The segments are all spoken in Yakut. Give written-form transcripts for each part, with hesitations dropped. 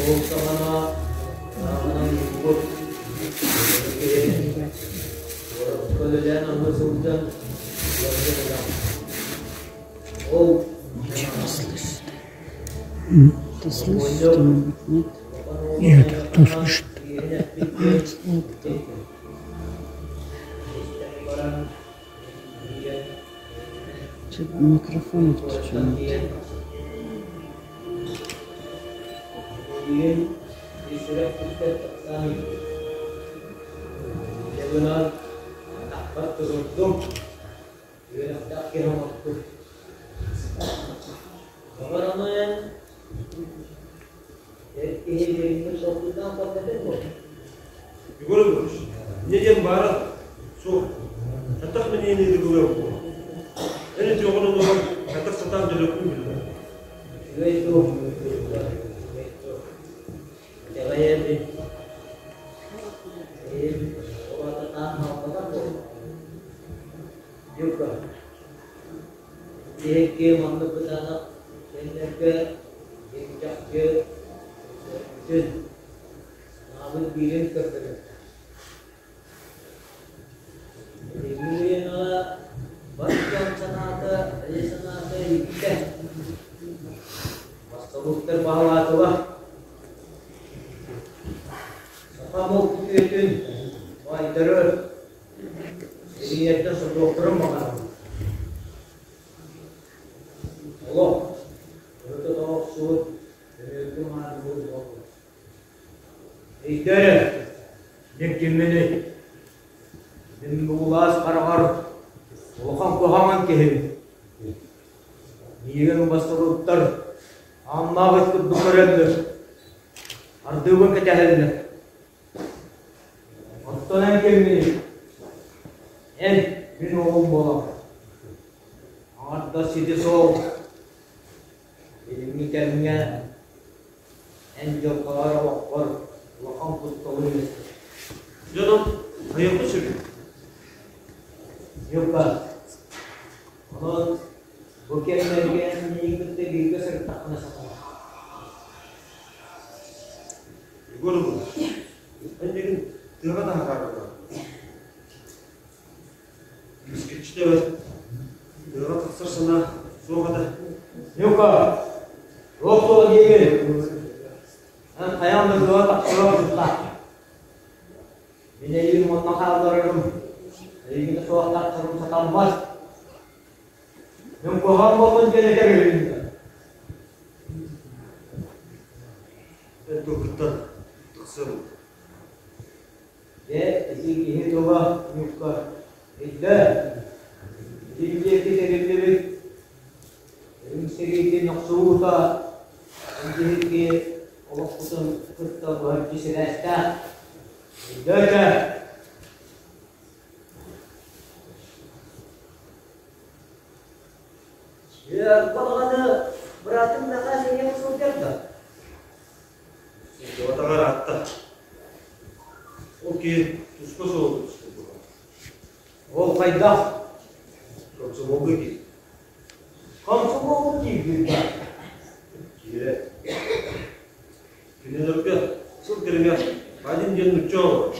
Ол саҕана ырааҕынан уһугут киһи куоракка үлэлээн аһыы сылдьан ыалдьан Ол Ничего слышно. Ты слышишь что-нибудь, нет? Нет, кто слышит? Никто. Что-то микрофон включен. Егор Егорович, не диэн баара суох. Хантах мин ийэни ыгылыам буо. Эн үтүөҕүн олорон хантах сатаан төлөппүн биллэр. Үчүгэй туох, үчүгэй туох. Итэҕэйэбин. Эйим оҕотатаан хаалбатах буолла. Юка, биһиги маннык бытаанах кэмнэргэ дьиҥ-чахчы бүтүн санаабыт биирин көрдөрүөхтээх. Билиҥҥи үйэҕэ бар дьон санаата, өйө-санаата иликтэ. Бастабыттар баһылаатылар. Саха омук үтүөтүн баайдары Сэриилэртэн сотуохтарын баҕарабын. Олох, өрүтэ тоҕо охсубут, өрүөлгү маардыбыт буолбут. Өйдөө эрэ, мин кимминий? Мин буулаас хараҕар улахан куһаҕан киһибин. Миигин убастабыттар ааннаах ыт курдук көрөллөр, ардыыбын кэтэһэллэр. Оттон эн кимҥиний? Эн мин уолум буолаҕын. Аҥардас сити суол. Билиҥҥи кэмҥэ эн дьылҕаҕар олоххор улахан кутталы үөскэтэр. Дьонум хайыахха сөбүй? Ньурба, онон бу кэмнэргэ эн миигин кытта бииргэ сырыттаххына сатанар. Егор Иванович, эн миигин тыаҕа таһаарарга Мискиччи бэрт тыаҕа тахсар санаа суох этэ. Нюка, туох туох диигин? Эн хайаан да тыаҕа тахсыах тустаах. Мин эйигин уонна хаалларарым, эйигин суох тахсарым сатаммат. Мин куһаҕан буолбун диэн этэр үһүбүн. Эн тылгыттан тахсыам. Дьэ, ити киһи тыла Ньукка өйдөө, ити диэки тэриллибит үрүҥ сэриитин охсуһуута эн биһиги олохпутун кытта быһаччы сибээстээх. Өйдөөтө! Балаҕаны быраатым Мэхээс эйиэхэ сылдьар да? Сылдьыбатаҕар аатта. Ол киһи туспа суолу тутуспут буолар. Ол хайдах? Комсомолга киир. Комсомолга киирбит да? Киирэ. Кинилэргэ сыл кэриҥэ Вадим диэн нучча олорор.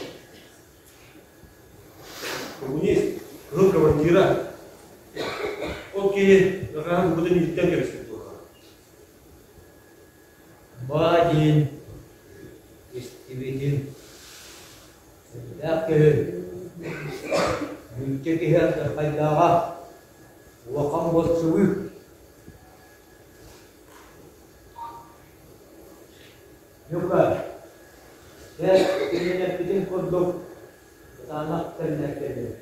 Коммунист, кыһыл командира. Ол киһи Мэхээһин букатын ииттэн кэбиспит буоллаҕа. Ба диэн истибитим сүрдээх киһи нуучча киһи алдьархайдааҕа улахан большевик Ньука, дьэ кинини эппитин курдук кытаанах кэмнэр кэллилэр.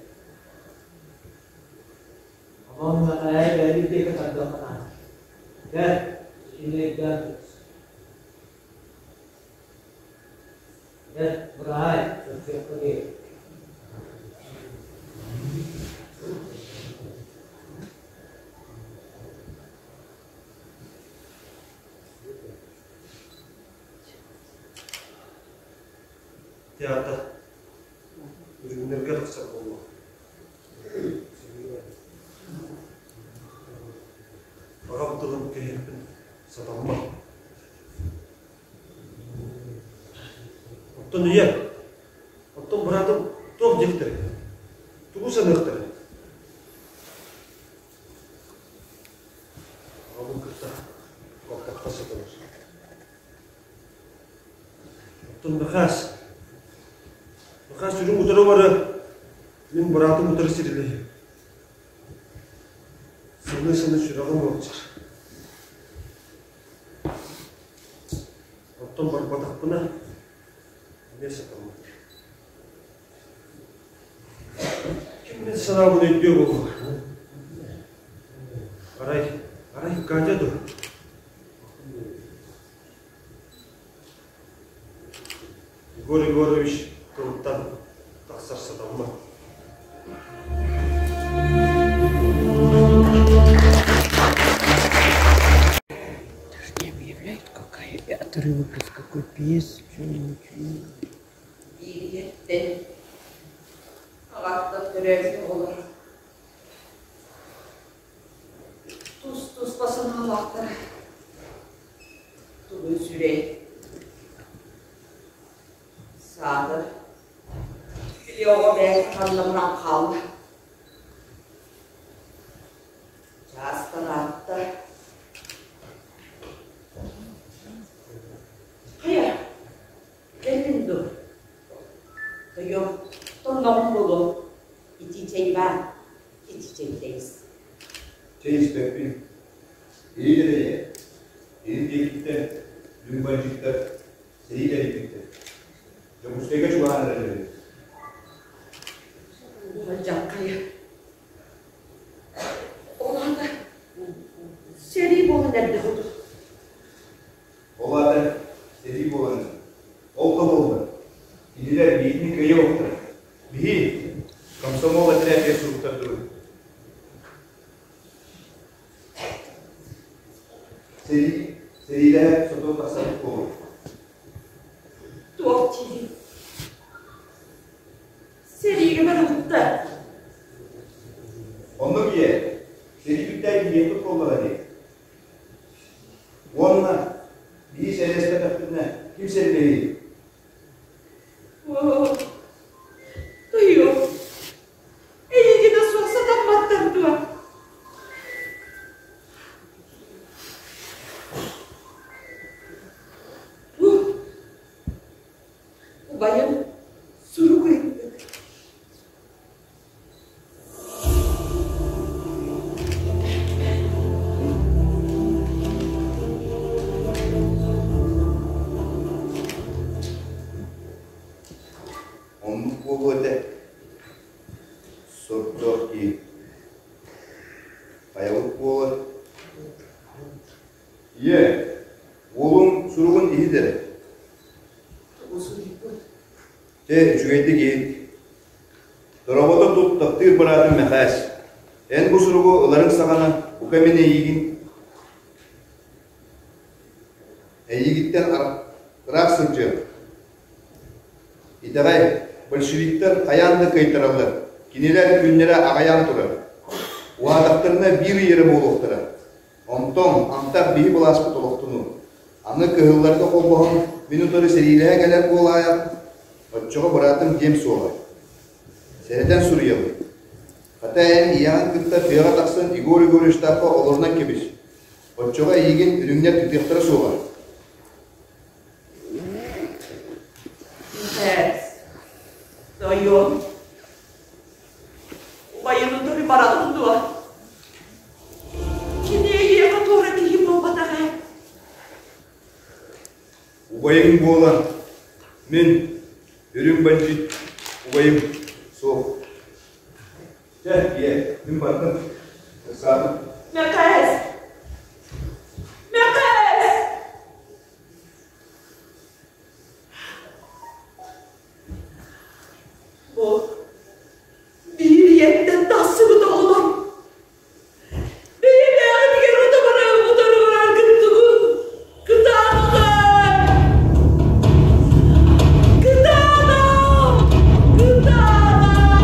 Онон Мэхээлэ бэйэбит диэки тардыахха наада. Дьэ, итини өйдөөн тутус. Дьэ, быраһаай, көрсүөххэ диэри. Театр үрүҥнэргэ тахсар буолла. Аҕам тылын кэһиэхпин сатаммат. Оттон ийэ, оттон быраатым туох диэхтэрэй? Тугу саныахтарай? Аҕабын кытта куоппакка сытабын. Оттон Михаас, Михаас үрүҥ утары бары мин быраатым утары сирилиһи. Сыны-сыны сүрэҕим ыалдьар. Оттон барбатахпына эмиэ сатаммат. Ким мин санаабын өйдүө буолуо? Арай, арай Катя дуо? Егор Егорович тылыттан тахсар сатаммат. Даже не объявляют, какая отрывок из какой пьесы, что-нибудь. Бииригэттэн аҕаттан төрөөбүт оҕолор тус-туспа санаалаахтара тугун сүрэй саатар били оҕо бэйэтэ ханна баран хаалла чаастан аатта хайа кэллин дуо Тойон, тонноҕум буолуо, итии чэй баар, итии чэйдэйис. Чэй испэппин. Илин эрэйэ, илин диэкиттэн дүҥ бандьыыттар сэрии тэрийбиттэр. Дьокуускайга чугаһаан эрэр эбит. Уһалдьаххайа. Ол аата сэрии буолан эрдэҕэ дуу? Ол аата сэрии буолан эрэр. Ол да буоллар, кинилэр биһигини кыайа охтор. Биһи комсомол этэрээккэ суруктардыбыт. Сэрии, сэриилэһэ сотору тахсарбыт буолуо. Туох диибин? Сэриигэ барыбыттар. Оннук ийэ, сэрии бүттээх киһиэхпит буоллаҕа дии. Уонна биһи сэриилэспэтэхпитинэ ким сэриилэһиэй? Оо, тойуом, эйигинэ суох сатамматтар дуо? Бу убайым сурук ыйыппыт. Оннук буолуо этэ. Сордоох киһи. Хайабыт буолар. Ийэ, уолуҥ суругун иһит эрэ. Тугу суруйбут? Чэ, үчүгэйдик иһит. Дорообото тут таптыыр быраатым Мэхээс. Эн бу суругу ыларыҥ саҕана бука мин эйиигин эйиигиттэн ыраах сылдьыам. Итэҕэй, большевиктар хайаан да кыайтараллар. Кинилэр күннэрэ аҕайаан турар. Уһаатахтарына биир ый эрэ буолуохтара. Онтон антах биһи былааспыт олохтунуу. Аны кыһылларга холбоһон мин утары сэриилэһэ кэлэр буолаайах, оччоҕо быраатым диэм суоҕа. Сэрэтэн суруйабын. Хата эн ийэҕин кытта тыаҕа тахсан Егор Егоровичтаахха олорунан кэбис. Оччоҕо эйигин үрүҥнэр тутуохтара суоҕа. Мэхээс, тойон, убайын утары бараҕын дуо? Кини эйиэхэ туора киһи буолбатах ээ. Убайыҥ буолан, мин үрүҥ бандьыыт убайым суох. Чэ, ийэ, мин бардым. Ыксаатым. Мэхээс! Мэхээс! Бу биир ийэттэн тахсыбыт оҕолор бэйэлээҕитигэр утары бараргыт тугун кытаанаҕын! Кытаанах! Кытаанах!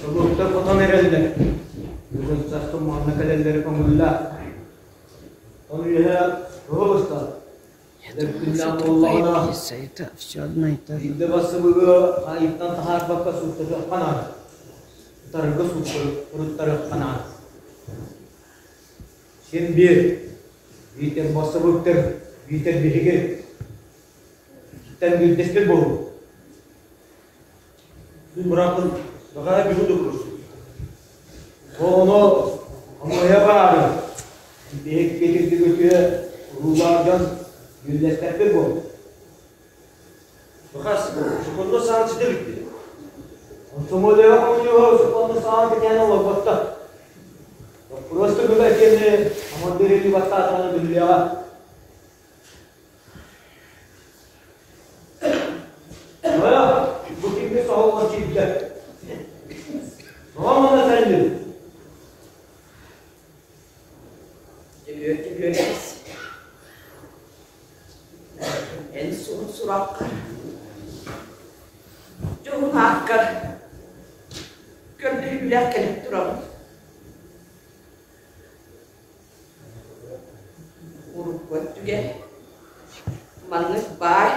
Бассабыыктар хотон эрэллэр. Бүгүн сарсын манна кэлэллэрэ көҥүллээх. Ону үөһэ туһу быстар. Я думаю, что другая пьеса, это все одно и то же. Биирдэ бассабыыгы хаайыттан таһаарбакка сууттатыахха наада. Утарга суруттарыахха наада. Син биир, биитэр бассабыыктар, биитэр биһиги Итинтэн биирдэспит буолуо. Мин бырааппын баҕара бүгүн да көрүстүм. Ону хомуйа баарын биһикки итирдик үтүө уруулаах дьон дьүүллэспэппит буолуо. Бахас, сокуонна саан ситэ иликпит. Комсомолева хомуньууһу сокуонна саан кэтээн олорботтор. Боппуруос түмүгэ итиэннэ командир илии баттаатаҕына биллиэҕэ. Бу кимҥэ соһуллан киирдэ? Тоҕо манна кэллиҥ? Дьөгүөр Дьөгүөрэбис, эн суһун сураххар, дьоһун ааккар көрдөһүүлээх кэлэн турабын. Урукку өттүгэр маннык баай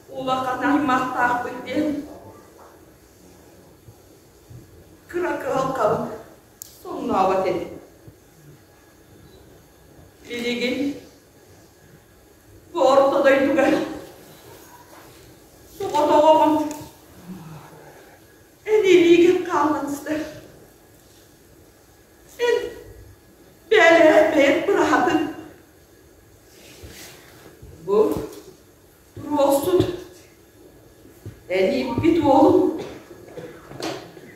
улахан аймахтаахпыт диэн кыра кыһалҕабын соҥнообот этим. Билигин бу орто дойдуга соҕотоҕоҕун эн илиигин хааллан сытар. Эн бээлээх бэйэт быраһатын. Бу туруорсут эн ииппит уолуҥ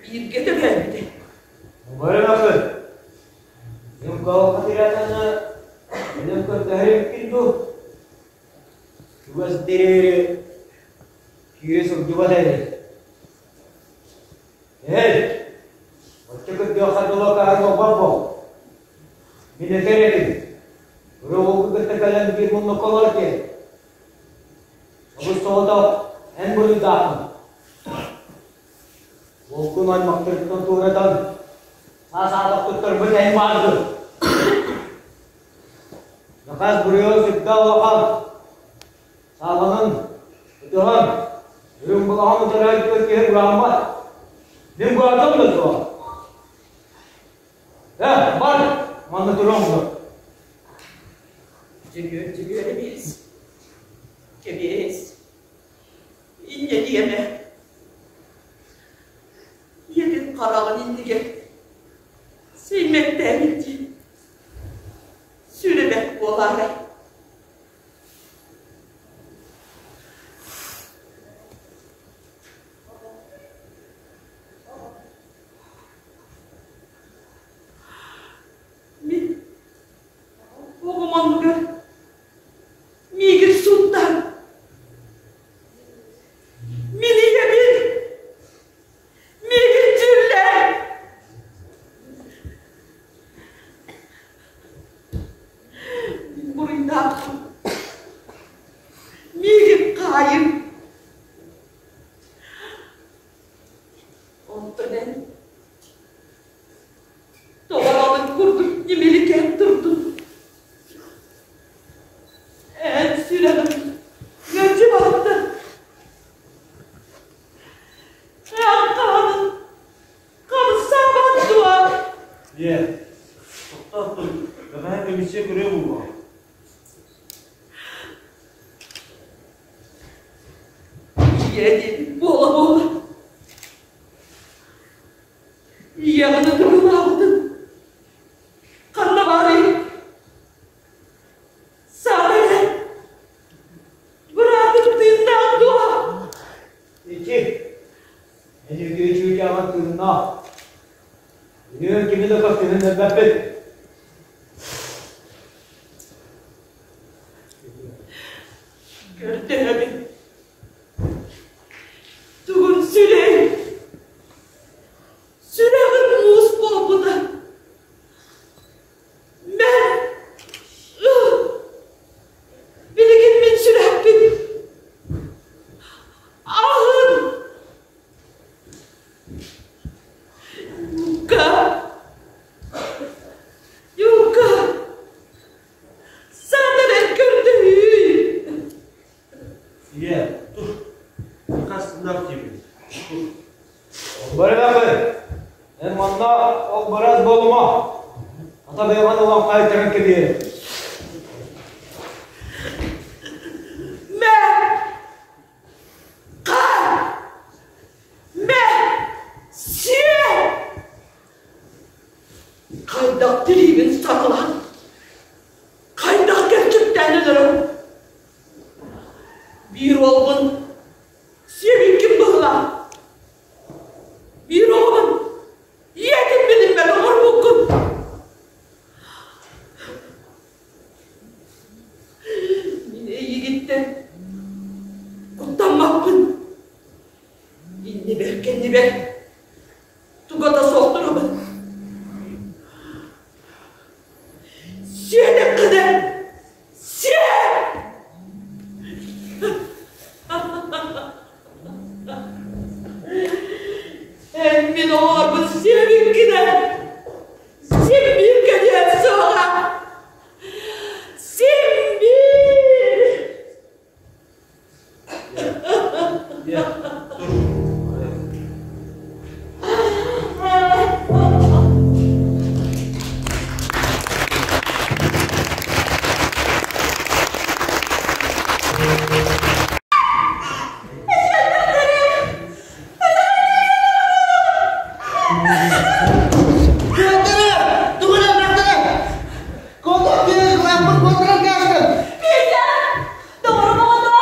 бииргэ төрөөбүтэ. Убайым Мин куолака тирэтаны өлөн көрдөһөр эбиккин дуу? Чугас дириэри киирэ сылдьыбат эбит. Эй, оччо кырдьыахха дылы каһар буолбат буол. Мин этэр этим, Өрөҕүлгү кытта кэлэн биир муннукка олор диэн. Собус соҕотох эн буруйдааххын. Уолгун аймахтарыттан туоратан, саа-саатах туттарбыт эн бааргын. Накаас буруйа сүрдээх улахан. Сааланан, ытыһан, үрүҥ былаҕан утарар киһи бурааммат. Мин баатым да суох. Э, бар, манна туран бур. Дьөгүөр Дьөгүөрэбиэс, кэбиэс, инньэ диэмэ. Ийэтин хараҕын иннигэр сэймэктээбит дии. Сүрэ бэрт буолаарай. Мин оҕом оннугар миигин сууттаан мин ийэбин миигин дьүүллээн Мин буруйдаахпын. Миигин хаайыҥ. Онтон эн тоҕо курдук ньимиликээн турдун. Эн сүрэҕим мэлдьи барда. Эн хаанын Хамсаабат дуо? Ийэ, тохтоох тур, бэҕэһээ комиссия көрүө буолуо. Ийэ диэбит буола-буола. Ийэҕин ытыгылаабытын ханна баарый? Саатар эн быраатым тыыннаах дуо? Ити, эн үтүө чыычааҕын тыыннаах. Үнүөн кими да көрсүһүннэрбэппит. Көрдөһөбүн. Тугун сүрэй? Сүрэҕим муус буолбута. Мэ! Билигин мин сүрэхпин аһын! Эн манна ол быраас буолума. Ата бэйэҕин ылан хаайтаран кэбиһэр. Мэ! Ха! Мэ! Сиэ! Хайдах тириибин саҕалаан, хайдах кэрчиктээн өлөрөм? Биир уолбун сиэбиккин быһылаан, биир оҕобун ийэтин билиммэт оҥорбуккун. Мин эйигиттэн куттаммаппын. Иннибэр-кэннибэр туга да суох турабын. Сиэтэххинэ, сиэ! Эн мин оҕолорбун сиэбиккинэ, син биир кэлиэм суоҕа! Син биир!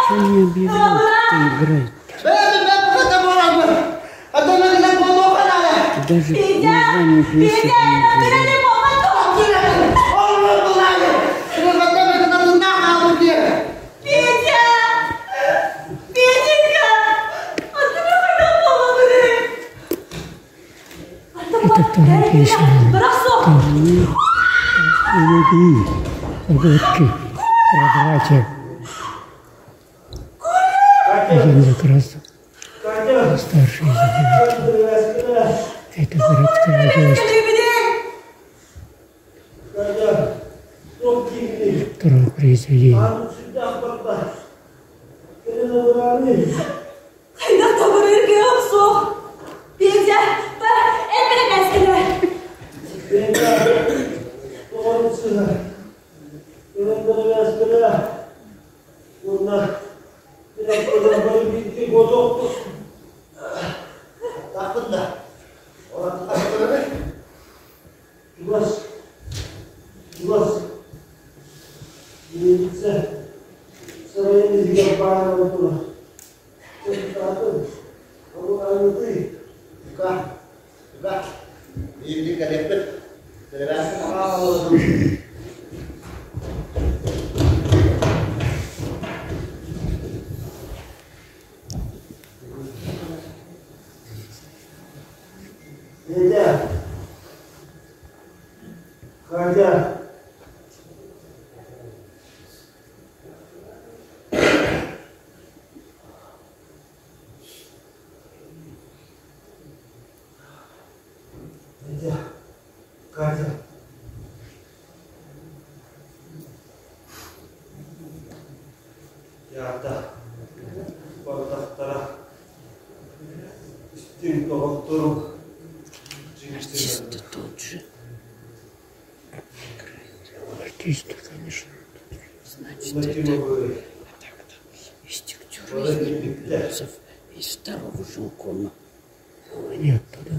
Что не объявляют, кто играет? Даже название пьесы не объявляют. Это вторая песня. Любви, водки, про братьев. Один как раз старший из Это городская власть. Второе произведение. Артисты тот же. Артисты, конечно. Значит, это а так-то есть актеры из Нелюбимцев, из второго жилкома. Они оттуда.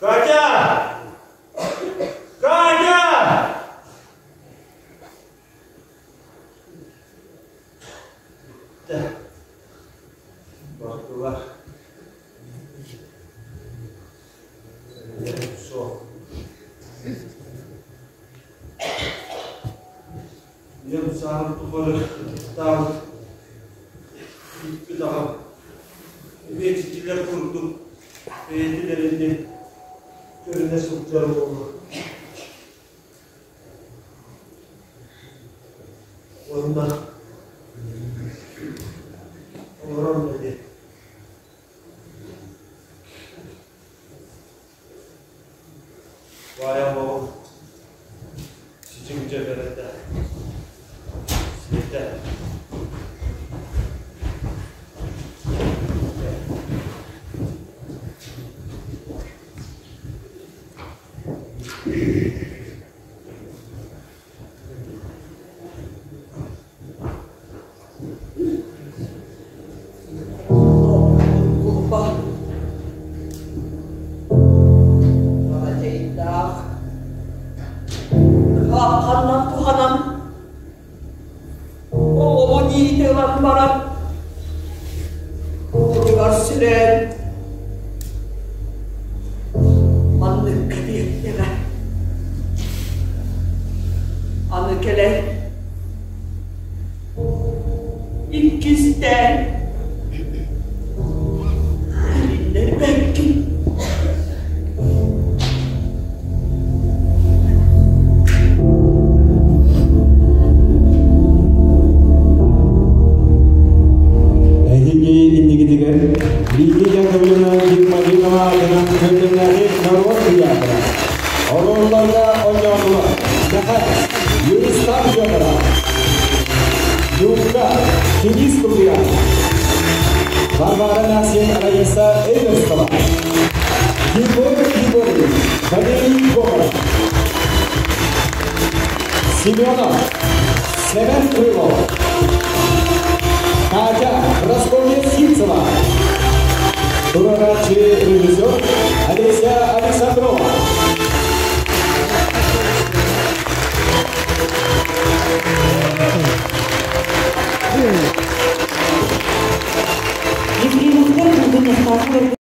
Катя! Катя! Ханнан туһанан оҕобун иитэ ылан баран уутугар сүрэн манныкка тиэртэҕэ. Аны кэлэн иккистээн билиннэрбэккин. Эһиги иннигитигэр Лидия Яковлевна Гермогенова аатынан Күөллэнээҕи норуот тыйаатыра оруолларга оонньоотулар Мэхэ, Юристан Федоров, Юрка, Денис Куприянов, Варвара Насин Раиса Эверстова, Егор Егорович, Валерий Гоголев, Семенов, Семен Крылов, Катя Прасковья Сивцева, Туруорааччы режиссер Олеся Александрова. Ефремовтар бүгүн